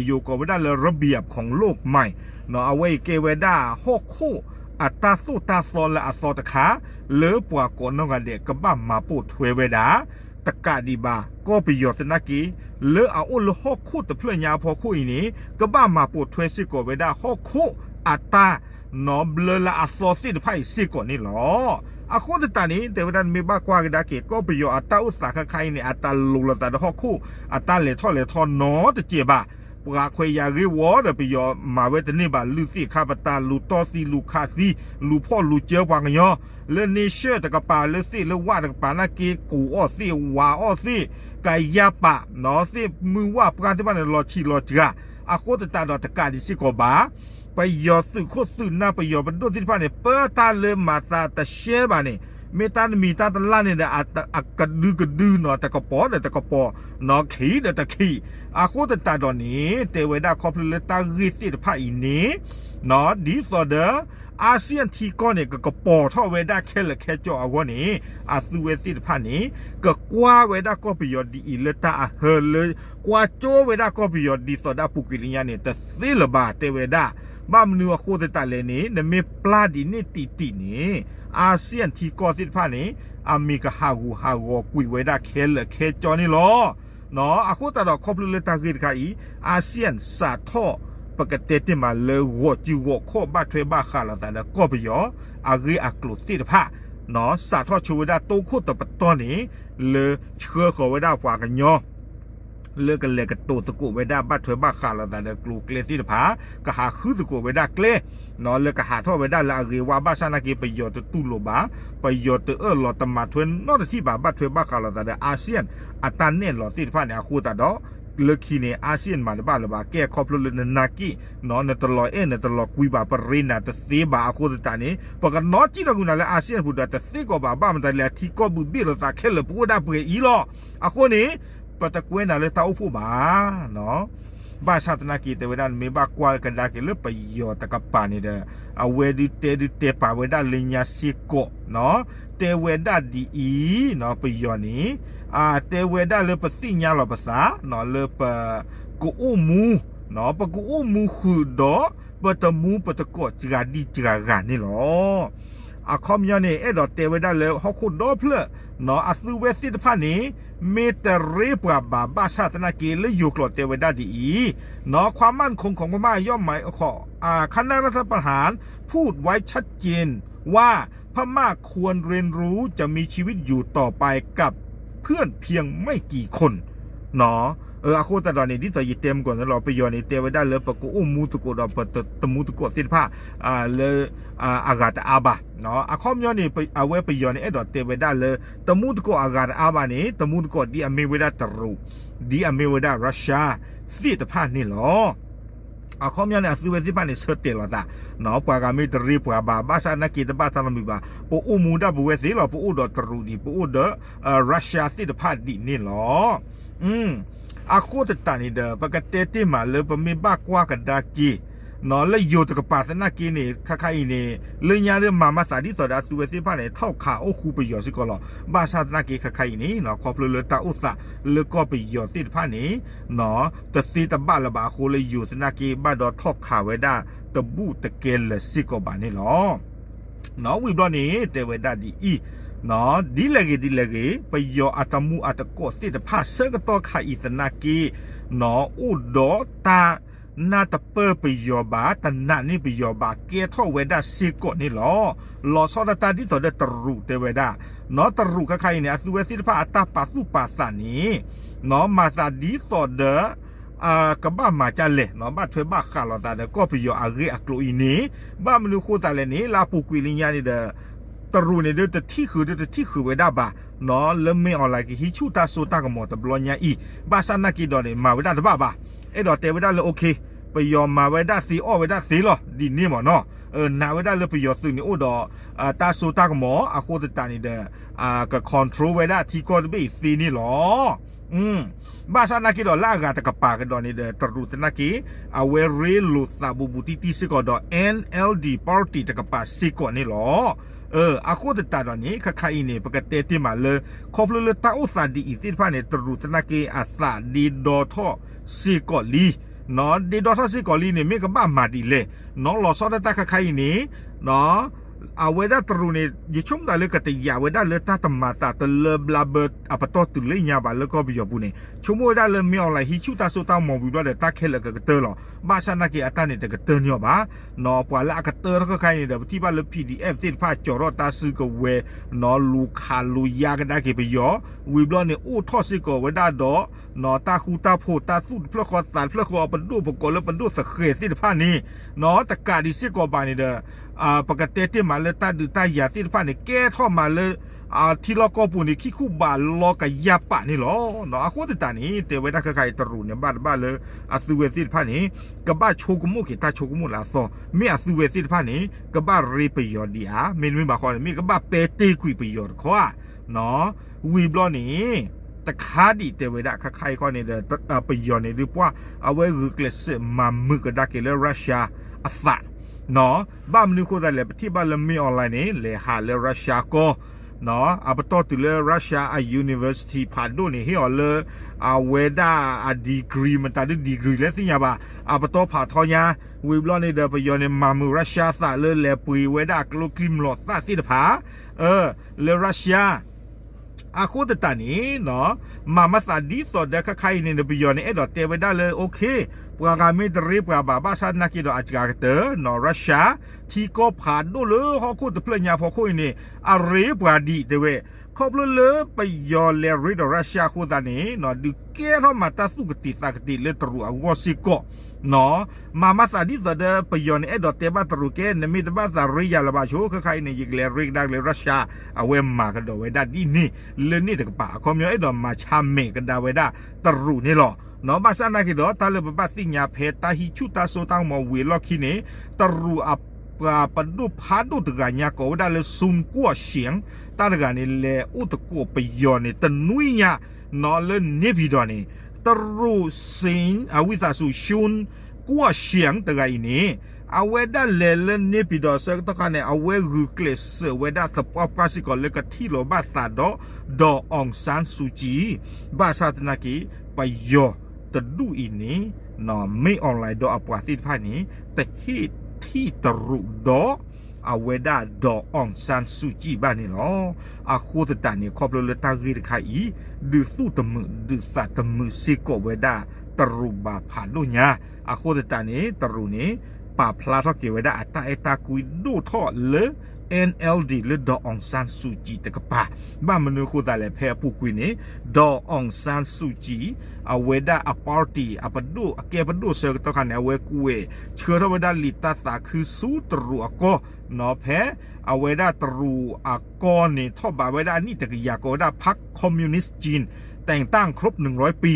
ယိၤကိးဝဲဒၣ်လၢ ระเบียบของโลกใหม่ အဝဲအံၤကဲဝဲဒၣ်ဟီၣ်ခိၣ်အတၢ်သိၣ်တၢ်သီလၢအသီတခါ လၢပှၤကိးနီၢ်ဂၤဒဲး ကဘၣ်မၤပိာ်ထွဲဝဲဒၣ် တကးဒံးဘၣ် ကီၢ်ပယီၤသနာ်က့ လၢအအိၣ်လၢဟီၣ်ခိၣ်တဖျၢၣ်ညါအဖီခိၣ်အံၤန့ၣ် ကဘၣ်မၤပိာ်ထွဲစ့ၢ်ကီးဝဲဒၣ်ဟီၣ်ခိၣ်အတၢ် နီဘျၢလၢအသီသ့ၣ်တဖၣ်အံၤစ့ၢ်ကီးန့ၣ်လီၤ. အဃိသတးန့ၣ် တဲဝဲဒၣ်နမ့ၢ်ဘၣ်ကွၢ်ကဒါက့ၤ ကီၢ်ပယီၤအတၢ်အိၣ်သးခါခါအံၤန့ၣ် အတၢ်လိၤလိာ်သးဒီးဟီၣ်ခိၣ် အတၢ်လဲၤထီၣ်လဲၤထီနီတစဲးဘၣ်. ပှၤခွဲးယာ်ဂ့ၢ်ဝီဒီးပယီၤမၤဝဲတန့ၢ်ဘၣ် လူၤသ့ၣ်ခါပတာ် လူၤတီၢ်သံလူၤခးသံ လူၤဖီၣ်လူၤစၢပှၤကညီ လၢ nation တကပၤ လၢသ့ၣ်လၢဝၣ်တကပၤနာ်က့ ကိးအီၣ်သ့ၣ် ဝးအီၣ်သ့ၣ် ကယၢ်ပာ် သ့ၣ်မုၢ်ဝၣ်ပှၢ်သ့ၣ်တဖၣ်န့ၣ် လီၤဆံးလီၤစှၤ. အဃိသတးဒီးတကးဒံးစ့ၢ်ကီးဘၣ် ပယီၤသုးခိၣ်သုးနၢ် ပယီၤပဒိၣ်သ့ၣ်တဖၣ်န့ၣ် ပၢတၢ်လၢမၤသးတရှဲဘၣ်န့ၣ် မ့ၢ်တၢ်တမံၤတၢ်တလၢ်န့ၣ်ဒီး အကဒုကဒုနီၤ တကပီၤဒီးတကပီၤ ခံးဒီးတခံး. အဃိသတးဒီးန့ၣ် တဲဝဲဒၣ်ခီဖျိလၢတၢ်ဂ့ၢ်သ့ၣ်တဖၣ်အံၤန့ၣ် ဒ်သိးဒီး อาเซียน ထံကီၢ်န့ၣ် ကကပီၤထီၣ်ဝဲဒၣ်ခဲလၢာ်ခဲဆ့အဂီၢ်န့ၣ် အသုဝဲသ့ၣ်တဖၣ်န့ၣ် ကကွၢ်ဝဲဒၣ်ကီၢ်ပယီၤဒ်အံၤလၢတၢ်အဟၢလၢ ကွၢ်ကၠိဝဲဒၣ်ကီၢ်ပယီၤဒ်သိးဒၣ်ပူၤကွံာ်လၢညါန့ၣ် တသ့လၢၤဘၣ် တဲဝဲဒၣ် ဘၣ်မနုၤအဃိသတးလဲၣ်န့ၣ် နမ့ၢ်ပျၢ်ဒ်န့ၣ်တံၢ်တံၢ်န့ၣ် အၤစံယၣ်ထံကီၢ်သ့ၣ်တဖၣ်န့ၣ် အမံၤကဟးဂူာ်ဟးဂီၤကွံာ်ဝဲဒၣ်ခဲလၢာ်ခဲဆ့န့ၣ်လီၤ. အဃိသတးဒီးခီဖျိလၢတၢ်ဂ့ၢ်တခါအံၤ အၤစံယၣ်စးထီၣ် ပကတဲတ့ၢ်မးလၢဂီၤစုဂီၤခီၣ်ဘၣ်ထွဲဘၣ်ဃးလိာ်သးဒီးကီၢ်ပယီၤ အဂ့ၢ်အကျိၤသ့ၣ်တဖၣ် စးထီၣ်ဆိဝဲဒၣ်တိခိၣ်တပတီၢ်န့ၣ် လၢဆှၢဃီၤဝဲဒၣ်ပှၤကညီ လၢကလဲၤကတိၤသကိးဝဲဒၣ်ဘၣ်ထွဲဘၣ်ဃးလိာ်သးဒီးကျိၤကျဲသ့ၣ်တဖၣ် ကဟးဃုသကိးဝဲဒၣ်ကျဲ လၢကဟးထီၣ်ဝဲဒၣ်လၢအဂ့ၤဝါဘၣ်ဆၣ်နာ်က့ ပယီၤတတူၢ်လိာ်ဘၣ်, ပယီၤတအၢၣ်လီၤတမၤထွဲနီတထံၣ်ဘၣ် ဘၣ်ထွဲဘၣ်ဃးလိာ်သးဒီး အၤစံယၣ် အတၢ်နဲၣ်လီၤသ့ၣ်တဖၣ်န့ၣ် အဃိသတးဒီး လၢခံန့ၣ် အၤစံယၣ်မၤတဘၣ်လၢၤဘၣ် ကဲခီဖျိလၢနနာ်က့ နတလီၤအဲၣ်နတလီၤကွံဘၣ် ပရ့နၤတသ့ဘၣ်အဃိသတးန့ၣ် ပကနီၣ်ကံၣ်ထီၣ်ကွံာ်နၤလၢအၤစံယၣ်ပူၤဒီး တသ့ကီးဘၣ် ဘၣ်မတၤလဲၣ် အထံကီၢ်ဘုးဘ့ၣ်လိာ်သးခဲလၢာ် ပအိၣ်ဒၣ်ပှဲၤအံၤလီၤ. အဃိန့ၣ် ပတကွဲနၤလၢတၢ်အိၣ်ဖှိၣ်ဘၣ် ဘၣ်ဆၣ်သနာ်က့တဲဝဲဒၣ် နမ့ၢ်ဘၣ်ကွၢ်ကဒါက့ၤလၢပယီၤတကပၤန့ၣ်ဒီး အဝဲဒုးတဲဒုးတဲပာ်ဝဲဒၣ်လၢညါစ့ၢ်ကီး တဲဝဲဒၣ်ဒ်အံၤ ပယီၤန့ၣ် တဲဝဲဒၣ်လၢပသ့ၣ်ညါလီၤပသး လၢပကအိၣ်မူ ပကအိၣ်မူဃုာ်ဒီး ပတမူပတကိးစှၤဒံစှၤဂၤန့ၣ်လီၤ. အခီပညီန့ၣ် အဲၣ်ဒိးတဲဝဲဒၣ်လၢဟီၣ်ခိၣ်ဒီဖျၢၣ် အသုဝဲသ့ၣ်တဖၣ်န့ၣ် မ့ၢ်တရ့ပှၤဘၣ် ဘၣ်ဆၣ်သနာ်က့လၢယိၤကျိာ်တဲဝဲဒၣ်ဒ်အံၤ ความมั่นคงของพม่าย่อมหมาย คณะรัฐประหารพูดไว้ชัดเจนว่าพม่าควรเรียนรู้จะมีชีวิตอยู่ต่อไปกับเพื่อนเพียงไม่กี่คน အဃိသတးဒီးန့ၣ် ဒ်သိးယတဲမုၢ်ကီၢ်န့ၣ်လီၤ ပယီၤန့ၣ် တဲဝဲဒၣ်လၢပကအိၣ်မူသကိးဒီးပတမူသကိးသ့ၣ်တဖၣ် လၢ အဂၤတအါဘၣ်. အခီပညီန့ၣ် အဝဲပယီၤန့ၣ် အဲၣ်ဒိးတဲဝဲဒၣ်လၢ တမူသကိးအဂၤတအါဘၣ်န့ၣ် တမူသကိးဒ်အမ့ၢ်ဝဲဒၣ်တရူး ဒ်အမ့ၢ်ဝဲဒၣ် Russia သ့ၣ်တဖၣ်န့ၣ်လီၤ. အခီပညီန့ၣ် အသုဝဲသ့ၣ်တဖၣ်န့ၣ် ဆၢတဲာ်လီၤသး ပှၤဂၤမ့ၢ်တရ့ပှၤဘၣ် ဘၣ်ဆၣ်သနာ်က့တဘၣ်တၢ်နီတမံၤဘၣ် ပအိၣ်မူဒၣ်ပဝဲသ့ၣ်လီၤ ပအိၣ်ဒီးတရူးဒ် ပအိၣ်ဒီး Russia သ့ၣ်တဖၣ်ဒ်န့ၣ်လီၤ. အဃိသတးန့ၣ်ဒီး ပကတဲတ့ၢ်မးလၢပမ့ၢ်ဘၣ်ကွၢ်ကဒါက့ၤ လၢယိၤတကပၤသနာ်က့န့ၣ် ခါခါအံၤန့ၣ် လၢညါဒ်မၤမၤသးဒ်သိးဒီးအသုဝဲသ့ၣ်တဖၣ်န့ၣ် ထီၣ်ခးအိၣ်ဃူပယီၤစ့ၢ်ကီးလီၤ. ဘၣ်ဆၣ်သနာ်က့ခါခါအံၤန့ၣ် ခီဖျိလၢတၢ်အိၣ်သးလၢကီၢ်ပယီၤသ့ၣ်တဖၣ်န့ၣ် တသ့တဘၣ်လၢၤဘၣ်အဃိလၢယိၤသနာ်က့ ဘၣ်ဒီးထီၣ်ခးဝဲဒၣ်တဘူၣ်တကဲလၢာ်စ့ၢ်ကီးဘၣ်န့ၣ်လီၤ. ဝံၤဘျီန့ၣ် တဲဝဲဒၣ်ဒ်အံၤ ဒ်လဲၣ်ဂ့ၤဒ်လဲၣ်ဂ့ၤ ပယီၤအတမူအတကိးသ့ၣ်တဖၣ်ဆၢကတီၢ်ခါအံၤသနာ်က့ အိၣ်ဒီးတၢ်နၢ်တပၢၢ်ပယီၤဘၣ် တနာ်န့ၢ်ပယီၤဘၣ် ကဲထီၣ်ဝဲဒၣ်စ့ၢ်ကီးန့ၣ်လီၤ. လီၤဆီဒၣ်တၢ်ဒ်သိးဒီးတရူးတဲဝဲဒၣ် တရူးခါခါအံၤန့ၣ် အသုဝဲသ့ၣ်တဖၣ်အတၢ်ပာ်သူၣ်ပာ်သးန့ၣ် မၤသးဒ်သိးဒီး ကဘၣ်မၤဒ်လဲၣ် ဘၣ်ထွဲဘၣ်ဃးလိာ်သးဒီးကီၢ်ပယီၤအဂ့ၢ်အကျိၤအံၤန့ၣ် ဘၣ်မနုၤအဃိသတးလဲၣ်န့ၣ် လၢအပူၤကွံာ်လၢညါန့ၣ်ဒီး တရူးန့ၣ်ဒုးတထံၣ်ဃုာ်ဒုးတထံၣ်ဃုာ်ဝဲဒၣ်ဘၣ် လၢမ့ၢ်အီၤလၢကဟံးဆူၣ်တၢ်စိတၢ်ကမီၤတဘျီညါအံၤ ဘၣ်ဆၣ်သနာ်က့ဒီးန့ၣ် မၤဝဲဒၣ်တဘၣ်ဘၣ်. အဲၣ်ဒိးတဲဝဲဒၣ်လၢ okay ပယီၤမၤဝဲဒၣ်သ့အီၣ်ဝဲဒၣ်သ့လီၤ ဒ်န့ၣ်မ့ၢ်နီၤ. နာ်ဝဲဒၣ်လၢပယီၤသုးန့ၣ်အိၣ်ဒီး တၢ်စိတၢ်ကမီၤအဃိသတးန့ၣ်ဒီး က control ဝဲဒၣ်ထံကီၢ်တဘ့ၣ်အံၤသ့န့ၣ်လီၤ. ဘၣ်ဆၣ်သနာ်က့ဒီးလၢအဂၤတကပၤကဒီးန့ၣ်ဒီး တရူးသနာ်က့ အဝဲရ့လိာ်သးဘူးဘူးတံၢ်တံၢ်စ့ၢ်ကီးဒီး NLD party တကပၤစ့ၢ်ကီးန့ၣ်လီၤ. အဃိသတးဒီးန့ၣ် ခါခါအံၤန့ၣ် ပကတဲတ့ၢ်မးလၢ ခီဖျိလၢတၢ်အိၣ်သးဒ်အံၤသ့ၣ်တဖၣ်န့ၣ် တရူးသနာ်က့အသးဒ့ဒီထီၣ်စ့ၢ်ကီးလံ. ဒ့ဒီထီၣ်စ့ၢ်ကီးလံန့ၣ် မ့ၢ်ကဘၣ်မၤဒ်လဲၣ်. လီၤဆီဒၣ်တၢ်ခါခါအံၤန့ၣ် အဝဲဒၣ်တရူးန့ၣ် ယဆိကမိၣ်သးလၢကတယာ်ဝဲဒၣ်လၢတၢ်တမၤသးတလၢဘျါဘၢအပတီၢ်တုၤလၢညါဘၣ်လၢကီၢ်ပယီၤပူၤန့ၣ် ဆိကမိၣ်ဝဲဒၣ်လၢမ့ၢ်အီၤလၢဟံးဆူၣ်တၢ်စိတၢ်ကမီၤဝံၤဘျီဒီး တၢ်ခဲလၢာ်ကကတၢၢ်လီၤ. ဘၣ်ဆၣ်သနာ်က့အတၢ်န့ၣ်တကတၢၢ်န့ၢ်အီၤဘၣ်. ပှၤလၢအကတၢၢ်ထီၣ်ခါခါအံၤန့ၣ်ဒီး ပထံၣ်ဘၣ်လၢ PDF သ့ၣ်တဖၣ်ကၠီၤထီၣ်တၢ်စုကဝဲၤ လူၤခးလူၤယါကဒါက့ၤပယီၤ ဝံၤဘျီန့ၣ် အိၣ်ထီၣ်စ့ၢ်ကီးဝဲဒၣ်ဒီး တၢ်ဃူတၢ်ဖိး တၢ်သူၣ်တဖျၢၣ်ဃီသးတဖျၢၣ်ဃီ ပဒိၣ်ပကိးလၢပဒိၣ်သဃဲၤသ့ၣ်တဖၣ်န့ၣ် တကးဒံးစ့ၢ်ကီးဘၣ်န့ၣ်ဒီး ပကတဲတ့ၢ်မးလၢတၢ်ဒုးတၢ်ယၤသ့ၣ်တဖၣ်န့ၣ် ကဲထီၣ်မးလၢ ထံလီၢ်ကီၢ်ပူၤန့ၣ် ခံခူဘးလီၤကယၤပာ်န့ၣ်လီၤ. အဃိသတးန့ၣ် တဲဝဲဒၣ်ခဲခါအံၤတရူးန့ၣ် ဘၣ်တဘၣ်လၢအသုဝဲသ့ၣ်တဖၣ်န့ၣ် ကဘၣ်ဆိကမိၣ်က့ၤတၢ်ဆိကမိၣ်လၢအသီ မ့ၢ်အသုဝဲသ့ၣ်တဖၣ်န့ၣ် ကဘၣ်ရ့ပယီၤဒံးဧါ မ့တမ့ၢ်ဘၣ်ဃီန့ၣ် မ့ၢ်ကဘၣ်ပဲာ်တ့ၢ်ကွံာ်ပယီၤတခီဧါ ဝံၤဘျီန့ၣ် တခါဒံးတဲဝဲဒၣ်ခဲခါအံၤခီန့ၣ်ဒီး ပယီၤန့ၣ်ဒုးပှၢ် အဝဲဂုာ်ကျဲးစၢးမၤမုာ်ကဒါက့ၤလၢ Russia အသး ဘၣ်မနုၤအဃိသတးလဲၣ် ပထံၣ်ဘၣ်လၢမ့ၢ်အီၤလၢန့ၣ် လဲၤဟးလၢ Russia ကီၢ် အပတီၢ်တုၤလၢ Russia အ university ဖးဒိၣ်န့ၣ် ဟ့ၣ်အီၤလၢ အဝဲဒၣ်အ degree မတၤဒု degree လဲၣ်သ့ၣ်ညါဘၣ်, အပတီၢ်ဖးထီညါ, ဝံၤဘျီန့ၣ်ဒီး ပယီၤန့ၣ် မၤမုာ် Russia သးလၢလဲၤပှ့ၤဝဲဒၣ်ကျိချံမျိာ်သၣ်သ့ၣ်တဖၣ် လၢ Russia အဃိသတးန့ၣ် မၤမၤသးဒ်သိးဒီးခဲခါအံၤန့ၣ် ပယီၤန့ၣ် အဲၣ်ဒိးတဲဝဲဒၣ်လၢ okay ပှၤဂၤမ့ၢ်တရ့ပှၤဘၣ် ဘၣ်ဆၣ်သနာ်က့ဒီး အစှၤကတၢၢ် Russia ထံကီၢ်ဖးဒိၣ်လၢဟီၣ်ခိၣ်တဖျၢၣ်ညါဖီခိၣ်အံၤန့ၣ် အရ့ပှၤဒံးတဲဝဲ, ခီဖျိလၢပယီၤလဲၤရ့ဒီး Russia အဃိသတးန့ၣ် ဒုးကဲထီၣ်မၤတၢ်သူၣ်ကတံာ်သးကတံာ်လၢတရူးအဂီၢ်စ့ၢ်ကီး မၤမၤသးဒ်သိးဒီးပယီၤန့ၣ် အဲၣ်ဒိးတဲဘၣ်တရူးကဲ နမ့ၢ်တဘၣ်သးရ့ယၤလၢၤဘၣ်ဆိ ခဲခါအံၤန့ၣ် ယကလဲၤရ့ကဒါက့ၤလၢ Russia အဝဲမၤကဒီးဝဲဒၣ်ဒ်န့ၣ် လၢန့ၣ်တကပၤ အခီပညီအဲၣ်ဒိးမၤဆါမဲာ်ကဒါဝဲဒၣ် တရူးန့ၣ်လီၤ. ဘၣ်ဆၣ်သနာ်က့ဒီး တၢ်လၢပဘၣ်သ့ၣ်ညါဖဲတၢ်ဟံးဆူၣ်တၢ်စိတၢ်ကမီၤဝံၤအလီၢ်ခံန့ၣ် တရူးအပှၤပဒိၣ်ဖးဒိၣ်တဂၤညါကိးဝဲဒၣ်လၢ Sun Guoxiang တၢ်တဂၤန့ၣ် လဲၤအိၣ်သကိးပယီၤန့ၣ် တနွံညါ လၢ နေပြည်တော် န့ၣ် တရူး စ့ၣ် အဝံသးစူၤ Sun Guoxiang တဂၤအံၤန့ၣ် အဝဲဒၣ်လဲၤလၢ နေပြည်တော် အဆၢကတီၢ်ခါန့ၣ် အဝဲဂုာ်ကျဲးစၢးဝဲဒၣ်သပှၢ်ပှၢ်စ့ၢ်ကီးလၢကထံၣ်လိာ်ဘၣ်သးဒီး ဒေါ်အောင်ဆန်းစုကြည် ဘၣ်ဆၣ်သနာ်က့ ပယီၤတဒူၣ်အံၤန့ၣ် မ့ၢ် online ဒီးအပှၤသ့ၣ်တဖၣ်န့ၣ် တဟ့ၣ်ထံၣ်တရူးဒီး အဝဲဒၣ် ဒေါ်အောင်ဆန်းစုကြည် ဘၣ်န့ၣ်လီၤ. အဃိသတးန့ၣ် ခီဖျိလၢတၢ်ဂ့ၢ်တခါအံၤ ဒုးသူၣ်တမုာ်ဒုးသးတမုာ်စ့ၢ်ကီးဝဲဒၣ်တရူးဘၣ်ဖးဒိၣ်ညါ အဃိသတးန့ၣ် တရူးန့ၣ် ပာ်ဖျါထီၣ်က့ၤဝဲဒၣ်အတၢ်အဲၣ်တၢ်ကွံဒိၣ်ထီၣ်လၢ NLD လၢ ဒေါ်အောင်ဆန်းစုကြည် တကပၤ ဘၣ်မနုၤအဃိသတးလဲၣ် ဖဲအပူၤကွံာ်န့ၣ် ဒေါ်အောင်ဆန်းစုကြည် အဝဲဒၣ်အ party အပဒိၣ်အကဲပဒိၣ်အဆၢကတီၢ်ခါန့ၣ် အဝဲကွဲးဆှၢထီၣ်ဝဲဒၣ်လံာ်တၢ်သးခုဆူတရူးအကီၢ် ဖဲအဝဲဒၣ်တရူးအကီၢ်န့ၣ် ထီၣ်ဘးဝဲဒၣ်အနံၣ်တကယၤ ကိးဝဲဒၣ် พรรคคอมมิวนิสต์จีน แต่งตั้งครบหนึ่งร้อยปี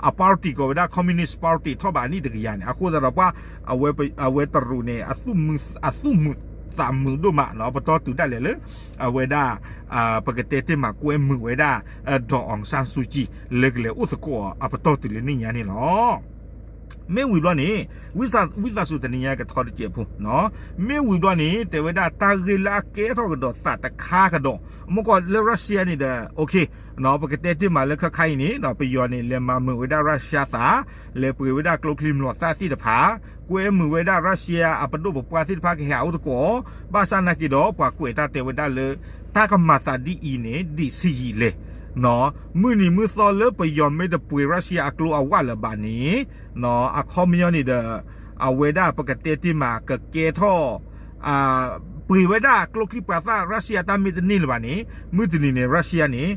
အ party ကိးဝဲဒၣ် Communist Party ထီၣ်ဘးအနံၣ်တကယၤန့ၣ် အဃိသတးဒီးပှၤ အဝဲတရူးန့ၣ် အသူၣ်မုာ်သးမုာ်ဒိၣ်မး ပတီၢ်တုၤဒၣ်လဲာ်လၢ အဝဲဒၣ် ပကတဲတ့ၢ်မးကွဲမုာ်ဝဲဒၣ် ဒေါ်အောင်ဆန်းစုကြည် လၢကလဲၤအိၣ်သကိးအပတီၢ်တုၤလၢနံၣ်ညါန့ၣ်လီၤ. မ့ၢ်ဝံၤဘျီန့ၣ် ဝံသးစူၤတနံၤညါကထီတစဲးဖိ မ့ၢ်ဝံၤဘျီန့ၣ် တဲဝဲဒၣ်တၢ်ဂ့ၢ်လၢအကဲထီၣ်ကဒီးသးတခါကဒီး မ့ၢ်ကီးလၢ Russia န့ၣ်ဒီး ပကတဲတ့ၢ်မးလၢခဲခါအံၤန့ၣ် ပယီၤန့ၣ် လဲၤမၤမုာ်ဝဲဒၣ် Russia သး လဲၤပှ့ၤဝဲဒၣ်ကျိချံမျိာ်သၣ်သ့ၣ်တဖၣ် ကွဲမုာ်ဝဲဒၣ် Russia အပဒိၣ်ပပှၢ်သ့ၣ်တဖၣ်ကဟဲအိၣ်သကိး ဘၣ်ဆၣ်သနာ်က့ဒီး ပှၤကွဲးတၢ်တဲဝဲဒၣ်လၢ တၢ်ကမၤသးဒ်အံၤန့ၣ် ဒံးဆံးယံာ်လဲၣ် မုၢ်နံၤမုၢ်သီလၢပယီၤမ့ၢ်တပှ့ၤ Russia အကျိအဝၣ်လၢၤဘၣ်န့ၣ် အခီပညီန့ၣ်ဒီး အဝဲဒၣ်ပကတဲတ့ၢ်မးကကဲထီၣ် ပှ့ၤဝဲဒၣ်ကျိချံပှၤသၣ် Russia တၢ်မ့ၢ်တန့ၢ်လၢၤဘၣ်န့ၣ် မုၢ်တနံၤန့ၣ် Russia န့ၣ်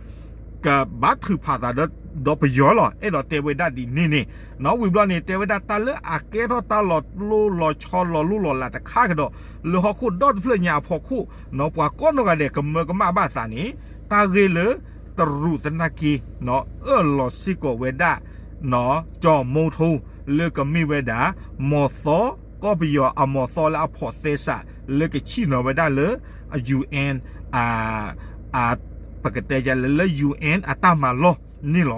ကဘၣ်ထုးဖးသးဒီးပယီၤလီၤ အဲၣ်ဒိးတဲဝဲဒၣ်ဒ်န့ၣ်န့ၣ် ဝံၤဘျီန့ၣ် တဲဝဲဒၣ်တၢ်လၢအကဲထီၣ်တၢ်လီၤကျိၤလီၤဆီလီၤလိၢ်လီၤလးတခါကဒီး လၢဟီၣ်ခိၣ်ဒီတဖျၢၣ်ညါအဖီခိၣ် ပှၤကိးနီၢ်ဂၤဒဲးကမၢကမၣ်ဘၣ်သးန့ၣ် တၢ်ဂ့ၢ်လၢတရူးသနာ်က့ အၢၣ်လီၤစ့ၢ်ကီးဝဲဒၣ် ကၠီၤမိထိ လၢကမ့ၢ်ဝဲဒၣ် မီၤသီ ကီၢ်ပယီၤအမီၤသီလၢအဖိးသဲစး လၢကဆ့ၣ်နီၤဝဲဒၣ်လၢ UN ပကတဲလၢ UN အတၢ်မၤလီၢ်န့ၣ်လီ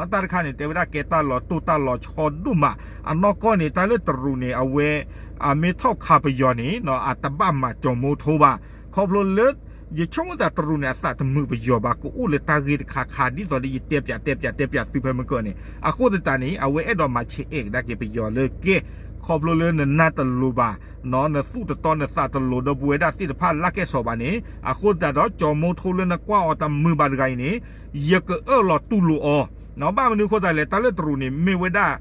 ၤ. တၢ်တခါန့ၣ် တဲဝဲဒၣ်ကဲတၢ်လီၤတိၢ်တၢ်လီၤဆီဒိၣ်မး အနီၢ်ကီၢ်န့ၣ် တၢ်လၢတရူးန့ၣ် အဝဲ အမ့ၢ်ထီၣ်ခးပယီၤန့ၣ် အတဘၣ်မၤကၠီၤမိထိဘၣ် ခီဖျိလၢ ယဆိကမိၣ်သးတရူးန့ၣ် အသးတမုာ်ပယီၤဘၣ် ကအိၣ်လၢတၢ်ဂ့ၢ်တခါခါ ဒ်သိးဒီးယတဲပၠးတဲပၠးတဲပၠးသုဖဲမုၢ်ကၢၢ်န့ၣ် အဃိသတးန့ၣ် အဝဲအဲၣ်ဒိးမၤဆဲးအဲၣ်ကဒါက့ၤပယီၤလၢကဲ ခီဖျိလၢနနၢ်တလိၤဘၣ် နသူၣ်တတီနသးတလိၤဒီပုၢ်ဝဲၢ်ဒၣ်သ့ၣ်တဖၣ်လၢကဲၣ်ဆိးဘၣ်န့ၣ် အဃိသတးဒီး ကၠီၤမိထိလၢနကွၢ်အီၤတမုာ်ဘၣ်တဂၤအံၤန့ၣ် ယကအၢၣ်လီၤတူၢ်လိာ်အီၤ ဘၣ်မနုၤအဃိသတးလဲၣ် တၢ်လၢတရူးန့ၣ် မ့ၢ်ဝဲဒၣ်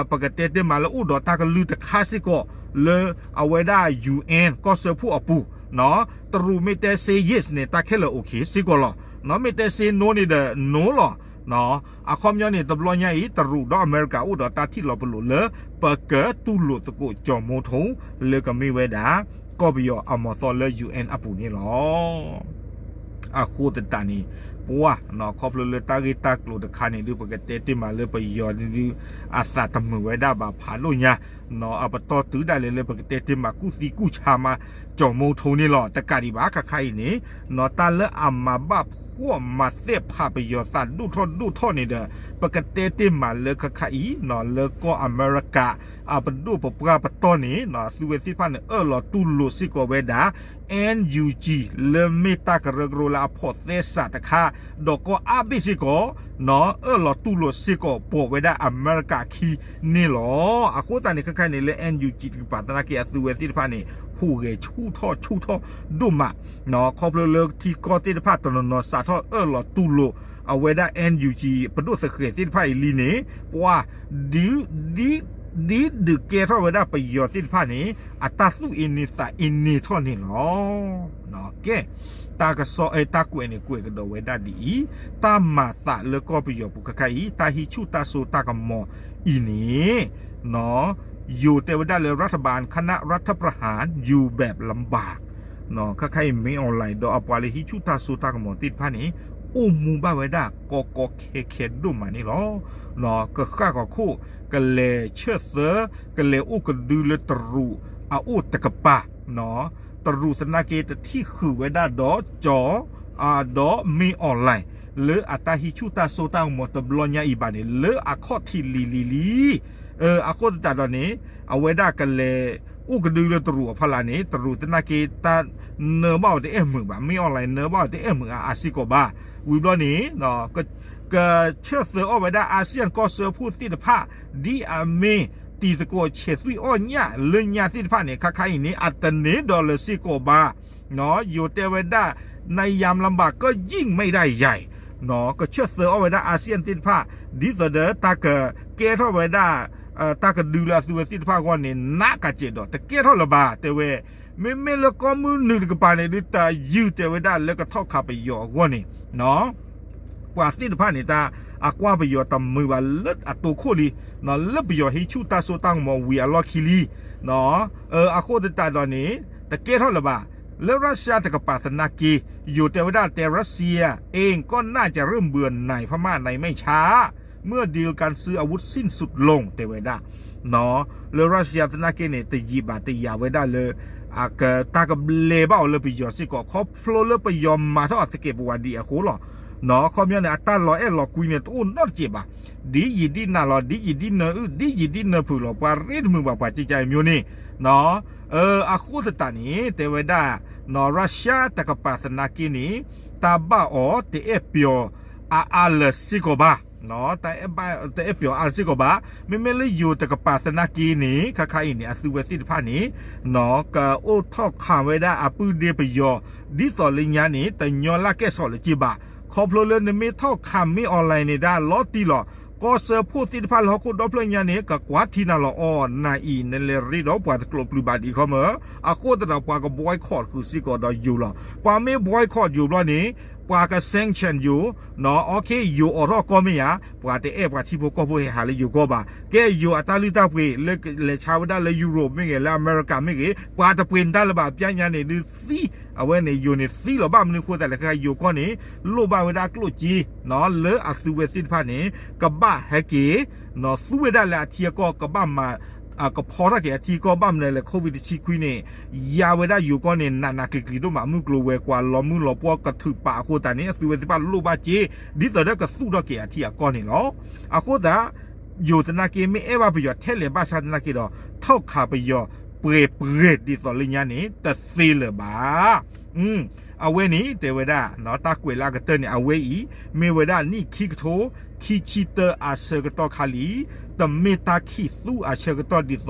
ပကတဲတ့ၢ်မးလၢအိၣ်ဒီးတၢ်ကလုၢ်တခါစ့ၢ်ကီး လၢအဝဲဒၣ် UN ကီၢ်စၢဖှိၣ်အပူၤ တရူးမ့ၢ်တဲ say yes န့ၣ် တၢ်ခဲလၢာ် okay စ့ၢ်ကီးလီၤ. မ့ၢ်တဲ say no န့ၣ်ဒီး no လီၤ. အခီပညီန့ၣ် တဘျီညါအံၤ တရူးဒီးအမဲရကၤအိၣ်ဒီးတၢ်ထံၣ်လီၤပလိာ်လၢ ပကတူၢ်လိာ်သကိးကၠီၤမိထိ လၢကမ့ၢ်ဝဲဒၣ် ကီၢ်ပယီၤအမီၤသီလၢ UN အပူၤန့ၣ်လီၤ. အဃိသတးန့ၣ် ပှၤ ခီဖျိလၢတၢ်ဂ့ၢ်တၢ်ကျိၤတခါန့ၣ်ဒုး ပကတဲတ့ၢ်မးလၢပယီၤန့ၣ်ဒုး အသးတမုာ်ဝဲဒၣ်ဘၣ်ဖးဒိၣ်ညါ အပတီၢ်တုၤဒၣ်လဲာ်လၢပကတဲတ့ၢ်မးကူၣ်သံကူၣ်ဆါမး ကၠီၤမိထိန့ၣ်လီၤ. တကးဒံးဘၣ် ခါခါအံၤန့ၣ် တၢ်လၢအမၤဘၣ်ဖှီၣ်မၤသဲၣ်ဖးပယီၤသးဒိၣ်ထီၣ်ဒိၣ်ထီၣ်န့ၣ်ဒီး ပကတဲတ့ၢ်မးလၢခါခါအံၤ လၢကီၢ်အမဲရကၤ အပဒိၣ်ပပှၢ်ပတီၢ်န့ၣ် အသုဝဲသ့ၣ်တဖၣ်န့ၣ် အၢၣ်လီၤတူၢ်လိာ်စ့ၢ်ကီးဝဲဒၣ် NUG လၢမ့ၢ်တၢ်ကရၢကရိလၢအဖိးသဲစးတခါ ဒီးကီၢ်အါဘ့ၣ်စ့ၢ်ကီး အၢၣ်လီၤတူၢ်လိာ်စ့ၢ်ကီးပိာ်ဝဲဒၣ်အမဲရကၤခံန့ၣ်လီၤ. အဃိသတးန့ၣ် ခါခါန့ၣ်လၢ NUG တကပၤသနာ်က့ အသုဝဲသ့ၣ်တဖၣ်န့ၣ် ဟူးဂဲၤဆူၣ်ထီၣ်ဆူၣ်ထီၣ်ဒိၣ်မး ခီဖျိလၢထံကီၢ်သ့ၣ်တဖၣ်တနီၤနီၤစးထီၣ်အၢၣ်လီၤတူၢ်လိာ် အဝဲဒၣ် NUG ပဒိၣ်သဃဲၤသ့ၣ်တဖၣ်အံၤလံန့ၣ် ပှၤ ဒ် ဒ်ဒုးကဲထီၣ်ဝဲဒၣ်ပယီၤသ့ၣ်တဖၣ်န့ၣ် အတၢ်သူၣ်အ့န့သးအ့န့ထီၣ်န့ၣ်လီၤ. ကဲ တၢ်ကစီၣ်အဲၣ်တၢ်ကွဲးန့ၣ်ကွဲးကဒီးဝဲဒၣ်ဒ်အံၤ, တၢ်မၤသးလၢကီၢ်ပယီၤပူၤခါခါအံၤ တၢ်ဟံးဆူၣ်တၢ်စိတၢ်ကမီၤအံၤန့ၣ် ယိၤတဲဝဲဒၣ်လၢ รัฐบาลคณะรัฐประหารอยู่แบบลำบาก ခါခါအံၤ မင်းအောင်လှိုင် ဒီးအပှၤလၢဟံးဆူၣ်တၢ်စိတၢ်ကမီၤသ့ၣ်တဖၣ်န့ၣ် အိၣ်မူဘၣ်ဝဲဒၣ်ကီကီခဲခဲဒိၣ်မးန့ၣ်လီၤ. ကဃၣ်ကီၤခိၣ် ကလဲၤဆၢၣ်သၢ ကလဲၤအိၣ်ကဒုလၢတရူးအအိၣ်တကပၤ တရူးသနာ်က့တထံၣ်ဃုာ်ဝဲဒၣ်ဒီးကၠီၤ ဒီးမင်းအောင်လှိုင် လၢအတၢ်ဟံးဆူၣ်တၢ်စိတၢ်ကမီၤတဘျီညါအံၤဘၣ်န့ၣ် လၢအခီၣ်ထံးလံၤလံၤလံၤ အဃိသတးဒီးန့ၣ် အဝဲဒၣ်ကလဲၤအိၣ်ကဒုလၢတရူးအဖီလာ်န့ၣ် တရူးသနာ်က့တၢ်နၢဘၣ်အီၤတအဲၣ်မုာ်ဘၣ် မင်းအောင်လှိုင် နၢဘၣ်အီၤတအဲၣ်မုာ်အါအါစ့ၢ်ကီးဘၣ်. ဝံၤဘျီန့ၣ် ကဆၢၣ်သၢအီၣ်ဝဲဒၣ် อาเซียน ကီၢ်စၢဖှိၣ်သ့ၣ်တဖၣ် ဒ်အမ့ၢ်တံၤသကိးဆဲးသွံၣ်အီၣ်ညၣ်လၢညါသ့ၣ်တဖၣ်န့ၣ် ခါခါအံၤန့ၣ် အတန့ၢ်ဒီးလၢၤစ့ၢ်ကီးဘၣ်. ယိၤတဲဝဲဒၣ် ในยามลำบากก็ยิ่งไม่ได้ใหญ่ ကဆၢၣ်သၢအီၣ်ဝဲဒၣ် อาเซียน သ့ၣ်တဖၣ် ဒ်သိးဒီးတၢ်ကကဲထီၣ်ဝဲဒၣ် တၢ်ကဒုလၢအသုဝဲသ့ၣ်တဖၣ်အဂီၢ်န့ၣ် နးကးစဲးဒီး တကဲထီၣ်လၢၤဘၣ် တဲဝဲ. မ့မ့ၢ်လၢကီၢ်မုၢ်နုာ်တကပၤန့ၣ် ဒုးတၢ်ယုၢ်တဲဝဲဒၣ်လၢကထီၣ်ခးပယီၤအဂီၢ်န့ၣ် ပှၤသ့ၣ်တဖၣ်န့ၣ် တၢ်အကွၢ်ပယီၤတမုာ်ဘၣ်လၢအတိခိၣ်လံ, လၢပယီၤဟံးဆူၣ်တၢ်စိတၢ်ကမီၤဝံၤအလီၢ်ခံလံ. အဃိသတးဒီးန့ၣ် တကဲထီၣ်လၢၤဘၣ်. လၢရၢရှၢၣ်တကပၤသနာ်က့ ယိၤတဲဝဲဒၣ်တဲ รัสเซียเองก็น่าจะเริ่มเบื่อหน่ายพม่าในไม่ช้า เมื่อดีลการซื้ออาวุธสิ้นสุดลง တဲဝဲဒၣ် လၢရၢရှၢၣ်သနာ်က့န့ၣ် တယံာ်ဘၣ်တယံာ်ဝဲဒၣ်လၢ တၢ်ကဘျဲးဘၣ်အီၤလၢပယီၤစ့ၢ်ကီး ခီဖျိလၢပယီၤမၤထီၣ်အသကဲးပဝးဒံးအဃိလီၤ. ခီပညီန့ၣ် အတၢ်လီၤအဲၣ်လီၤကွံန့ၣ် တအိၣ်နီတစဲးဘၣ်. ဒ်ယံာ်ဒ်နၤလီၤ, ဒ်ယံာ်ဒ်နၢအုၣ်, ဒ်ယံာ်ဒ်နၢဖုးလီၤ, ပှၤရ့တမုာ်ဘၣ်ပှၤကကါအမျိုးန့ၣ် အဃိသတးန့ၣ် တဲဝဲဒၣ် ရၢရှၢၣ်တကပၤသနာ်က့န့ၣ် တၢ်ဘၣ်အီၤတအဲၣ်ပျီၤအါအါလၢၤစ့ၢ်ကီးဘၣ်. တအဲၣ်ပျီၤအါစ့ၢ်ကီးဘၣ်. မ့မ့ၢ်လၢယိၤတကပၤသနာ်က့န့ၣ် ခါခါအံၤန့ၣ် အသုဝဲသ့ၣ်တဖၣ်န့ၣ် ကအိၣ်ထီၣ်ခးဝဲဒၣ်အပုၢ်ဒ့ပယီၤ ဒ်သိးလၢညါန့ၣ် တညီလၢကဲၣ်ဆိးလၢၤက့ဘၣ်. ခီဖျိလၢနမ့ၢ်ထီၣ်ခး မ့ၢ်အီၣ်လဲၣ်န့ၣ် တၢ်လီၤတံၢ်လီၤ. ကီၢ်စၢဖှိၣ်သ့ၣ်တဖၣ်လၢဟီၣ်ခိၣ်ဒီဖျၢၣ်ညါန့ၣ် ကကွၢ်ထံနၤလီၤအီၤ နၤအံၤ နလဲၤရ့ဒီးပှၤတကျိၤပျုၤဘၣ်ဒံးခီမၢ်. အဃိသတးဒီးပှၤက boycott ဃုာ်စ့ၢ်ကီးဒီးယိၤလီၤ. ပှၤမ့ၢ် boycott ယိၤဘျီန့ၣ် ပှၤက sanction ယိၤ အ ယိၤအိးထီၣ်ကီၢ်မ့ၢ်ဧါ, ပှၤတအဲၣ်ပှၤထံဖိကီၢ်ဖိဟဲဟးလၢယိၤကီၢ်ဘၣ်. ကဲယိၤအတၢ်လုၢ်တၢ်ပှ့ၤ လၢလဲၤဆါဝဲဒၣ်လၢ Europe မ့ၢ်ဂ့ၤ လၢအမဲရကၤမ့ၢ်ဂ့ၤ ပှၤတပှ့ၤနတၢ်လၢၤဘၣ်. ပျၢ်ညါန့ၣ်ဒုးသံ, အဝဲန့ၣ်ယိၤန့ၣ်သံလီၤ. ဘၣ်မနုၤအဃိသတးလဲၣ် ခဲခါယိၤကီၢ်န့ၣ် လိၣ်ဘၣ်ဝဲဒၣ်ကျိၣ်စ့ လၢအသုဝဲသ့ၣ်တဖၣ်န့ၣ် ကဘၣ်ဟဲက့ၤ သူဝဲဒၣ်လၢအထံအကီၢ် ကဘၣ်မၤ ကဖီထီၣ်က့ၤအထံအကီၢ် ဘၣ်မနုၤလဲၣ် COVID တဆံခွံန့ၣ် ယါဝဲဒၣ်ယိၤကီၢ်န့ၣ် နးနးကျံၤကျံၤဒိၣ်မး မုၢ်ကျိၤဝဲၤကွာ် လီၤမုၢ်လီၤပှီၢ်ကထုးပာ်အဃိသတးန့ၣ် အသုဝဲသ့ၣ်တဖၣ်လိၣ်ဘၣ်စ့ ဒ်သိးဒီးကသူၣ်ထီၣ်က့ၤအထံအကီၢ်န့ၣ်လီၤ. အဃိသတး ယိၤသနာ်က့ မ့ၢ်အဲၣ်ဘၣ်ပယီၤထဲလဲၣ်ဘၣ်ဆၣ်သနာ်က့ဒီး ထီၣ်ခးပယီၤပှဲၤပှဲၤဒ်သိးလၢညါန့ၣ် တသ့လၢၤဘၣ်. အဝဲန့ၣ် တဲဝဲဒၣ် တၢ်ကွဲးလၢအကတၢၢ်န့ၣ် အဝဲအံၤ မ့ၢ်ဝဲဒၣ်နံၣ်ခံကထိ ခံဆံတၢအဆၢကတီၢ်ခါလံ, တမ့ၢ်တၢ်ခံးသူအဆၢကတီၢ်ဒ်သိး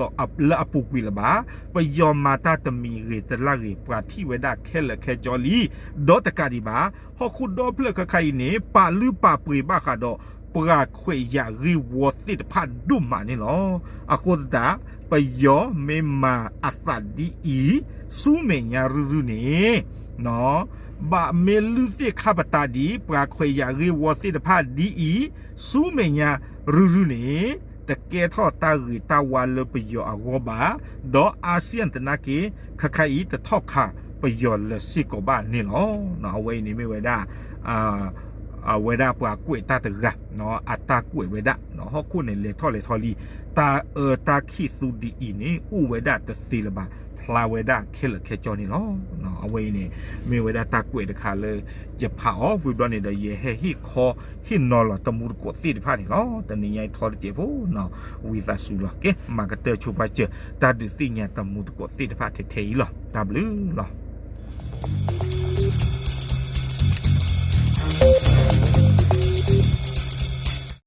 လၢအပူၤကွံာ်လၢၤဘၣ်. ပယီၤမၤတၢ်တမံၤဂ့ၤတလၢ်ဂ့ၤ ပှၤထံၣ်ဝဲဒၣ်ခဲလၢာ်ခဲဆ့လံ. ဒီးတကးဒံးဘၣ် ဟီၣ်ခိၣ်ဒီဖျၢၣ်ခဲခါအံၤန့ၣ် ပာ်လုၢ်ပာ်ပှ့ၤဘၣ်ဃးဒီး ပှၤခွဲးယာ်ဂ့ၢ်ဝီသ့ၣ်တဖၣ်ဒိၣ်မးန့ၣ်လီၤ. အဃိသတး ပယီၤမ့ၢ်မၤအသးဒ်အံၤ ဆူမဲာ်ညါရုၢ်ရုၢ်န့ၣ် ဘၣ်မ့ၢ်လုၢ်သ့ၣ်ခါပတာ်ဒံး ပှၤခွဲးယာ်ဂ့ၢ်ဝီသ့ၣ်တဖၣ်ဒ်အံၤ ဆူမဲာ်ညါရုၢ်ရုၢ်န့ၣ် တကဲထီၣ်တၢ်ဂ့ၤတၢ်ဝါလၢပယီၤအဂီၢ်ဘၣ်, ဒီး ASEAN သနာ်က့ ခဲခါအံၤ တထီၣ်ခးပယီၤလၢၤစ့ၢ်ကီးဘၣ်န့ၣ်လီၤ. အဝဲအံၤန့ၣ်မ့ၢ်ဝဲဒၣ် အဝဲဒၣ်ပှၤကွဲးတၢ်တဂၤ အတၢ်ကွဲးဝဲဒၣ် ဟီၣ်ခိၣ်န့ၣ်လဲၤထီၣ်လဲၤထီလံ, တၢ်အၢတၢ်ခံးသူဒ်အံၤန့ၣ် အိၣ်ဝဲဒၣ်တသ့လၢၤဘၣ်, ဖျါဝဲဒၣ်ခဲလၢာ်ခဲဆ့န့ၣ်လီၤ. အဝဲအံၤန့ၣ် မ့ၢ်ဝဲဒၣ်တၢ်ကွဲးတခါလၢ ယဖးအီၤဝံၤဘျီန့ၣ်ဒီး ယဟဲဟ့ၣ်ခီဟ့ၣ်နီၤလီၤတမူတကိးသ့ၣ်တဖၣ်န့ၣ်လီၤ. တနံၤညါအံၤထီတစဲးဖိနီၤ, ဝံသးစူၤလီၤ. ကဲ မၤကတၢၢ်ဆိပာ်စၢၤ တၢ်ဒုးသ့ၣ်ညါတမူတကိးသ့ၣ်တဖၣ်ထဲထဲအံၤလီၤ. တၢ်ဘျုးလီၤ.